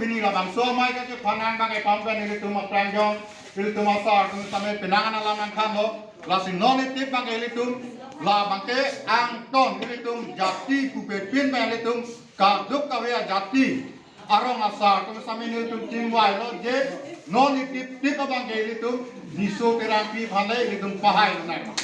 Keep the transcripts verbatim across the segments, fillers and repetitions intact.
Pini labangso amei kachephan abang ke pam pen ilitum aphrang jong, ilitum asar atum tame penang an alam nangthanlo. Lasi non itip abang ke ilitum, labang ke angton ilitum jati pupe pin abang ilitum kadokave ajati arong asar atum sami ilitum chingvailo je non itip tip abang ke ilitum Niso Terangpi aphan le ilitum pahai nang.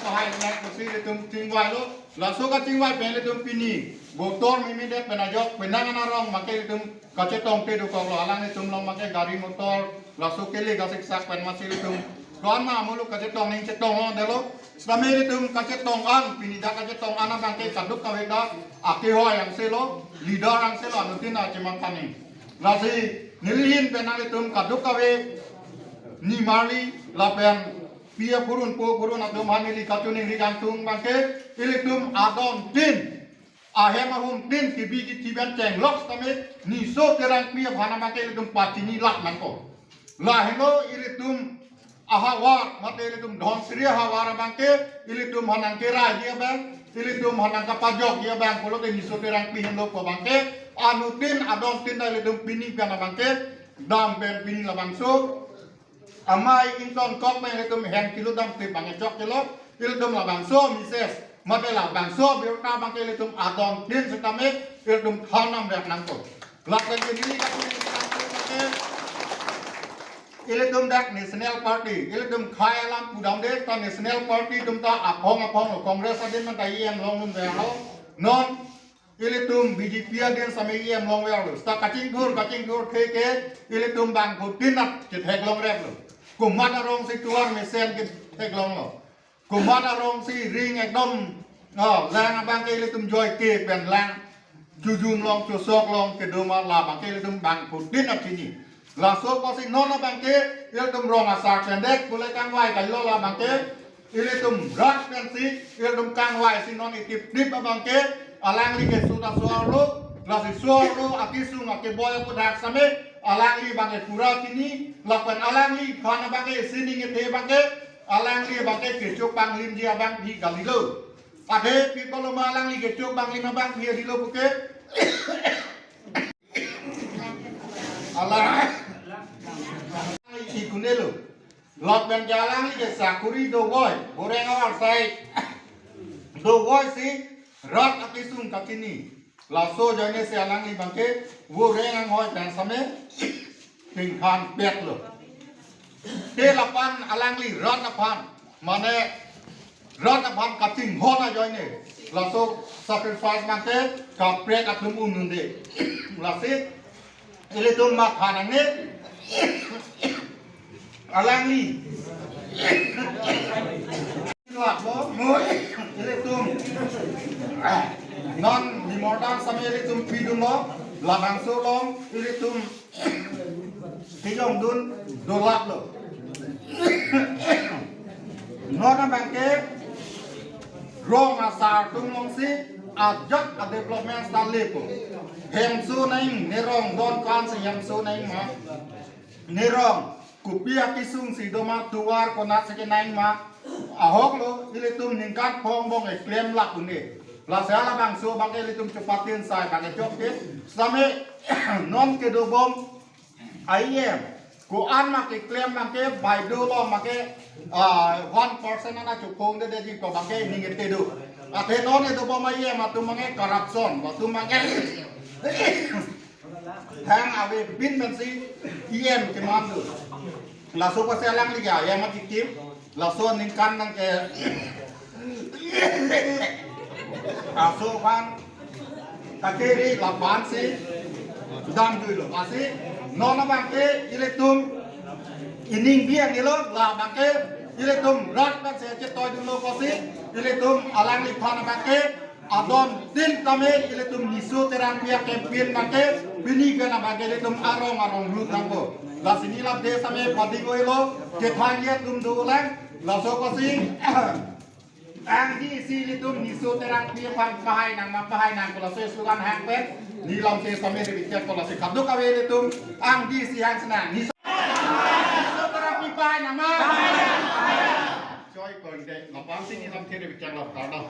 Pahai nang pusi ilitum chingvailo. Laso kachingvai pen ilitum pini botor mimi det pen ajok penang an arong abang ke ilitum kachetongte dokoklo, alanglitum along abang ke gari motor laso kele kasiksak pen masi ilitum ko-an ma amuluk kachetong ning chetong longdetlo. Sitame ilitum kachetong an, pini dak kachetong an abang ke kadokave ta akehoi angselo, leader angselo, anuttin ta chemangthan ning. Lasi neli ahin pen nanglitum kadokave nimarli lapen pi aphurun po aphurun atum aphan neli kachiningri kangtung abang ke ilitum adon tin, ahem ahum tin kebi kethe pen chenglok sitame Niso Terangpi aphan abang ke ilitum pachini lak nangkok. Lahelo ilitum ahavar, mate ilitum Dhansiri ahavar abang ke ilitum aphan nangkerai abang, ilitum aphan nangkapajok abang, pulote Niso Terangpi henlo pu abang ke anuttin adon tin ta ilitum pini pen abang ke dam pen pini labangso amei ingtonkok pen ilitum hem kilo dam tip abang ke chokchelo, ilitum labangso message, mate labangso abirta abang ke ilitum adon tin sitame ilitum than nang dak nangkok. Lapen ke neli kachiningri kangtung abang ke ilitum dak National Party, ilitum khei alam pudamde ta National Party atum ta aphong aphong lo, Congress adin manta E M longdunverlo, non ilitum B J P adin sami E M longverlo. Seta kachingthur kachingthurthe ke ilitum bangphutin ta chetheklongreplo. Komat arong si tovar mesen ketheklonglo. Komat arong si ring ekdom, oh, lang abang ke ilitum joike pen lang chojun long chosok long kedo ma labang ke ilitum bangphutin ta chini. Laso apotsi non abang ke ilitum rong asar pen det pule kangvai kailo labang ke ilitum rat pensi ilitum kangvaisi non itip tip abang ke alangli ke suta suarlo, lasi suarlo akesung akeboi aputhak same alangli abang ke pura chini, lapen alangliphan abang ke sining ethe abang ke alangli abang ke kechok panglimji abang phi kalilo. Athe pi apotlo ma alangli kechok panglim abang phi kalilo puke alang ikunelo. Lapen ke alangli ke sakuri dovoi, boreng avar sai dovoisi rat akesung kachini. Laso ajoine si alangli abang ke boreng anghoi pen same pingthanpetlo. Te lapen alangli rat aphan, mane rat aphan kachinghon ajoine laso sacrifice abang ke kaprek atum un-unde. Lasi ilitum matha nangne, alangli laklo, ilitum non nimordan sami ilitum pidunlo, labangso along ilitum kejongdun dolaklo. Non abang ke rong asar atum alongsi ajat a-development ta lepo. Hemso nang, nerong don kansi hemso nang ma, nerong kopi akesung si doma, tovar konatsi kenang ma, ahoklo ilitum ningkan phongbong eklem lak un-e. Lasi halabangso abang ke ilitum chepatin sai abang ke chokche. Sitame non kedobom a-E M ko-an ma keklem abang ke bai dolo abang ke, ah, one percent ana chopongdedetji pu abang ke ning ete do. Athe non edobom a-E M atum abang ke corruption, atum abang ke thang ave bin pensi E M keman do. Laso apotsi alangli ke E M achikim, laso aningkan nang ke aso aphan kachiri labansi damjuilo. Lasi non abang ke ilitum ining biang ilo, labang ke ilitum rat pen se chetoidunlo pusi ilitum alangliphan abang ke adon tin tame ilitum Niso Terangpi a-campaign abang ke pini pen abang ke ilitum arong arong lut nangpo. Lasi neli lapu same pading oilo, kethan ye atum dolang, laso apotsi angdisi ilitum Niso Terangpi aphan pahai nang ma, pahai nangkok, laso slogan hang pen neli lam ke same rebikchekpo. Lasi kadokave ilitum angdisi hang sinang, Niso, Niso Terangpi pahai nang ma. Choi kongde, lapu-ansi neli lam ke rebikcheklo, kardom.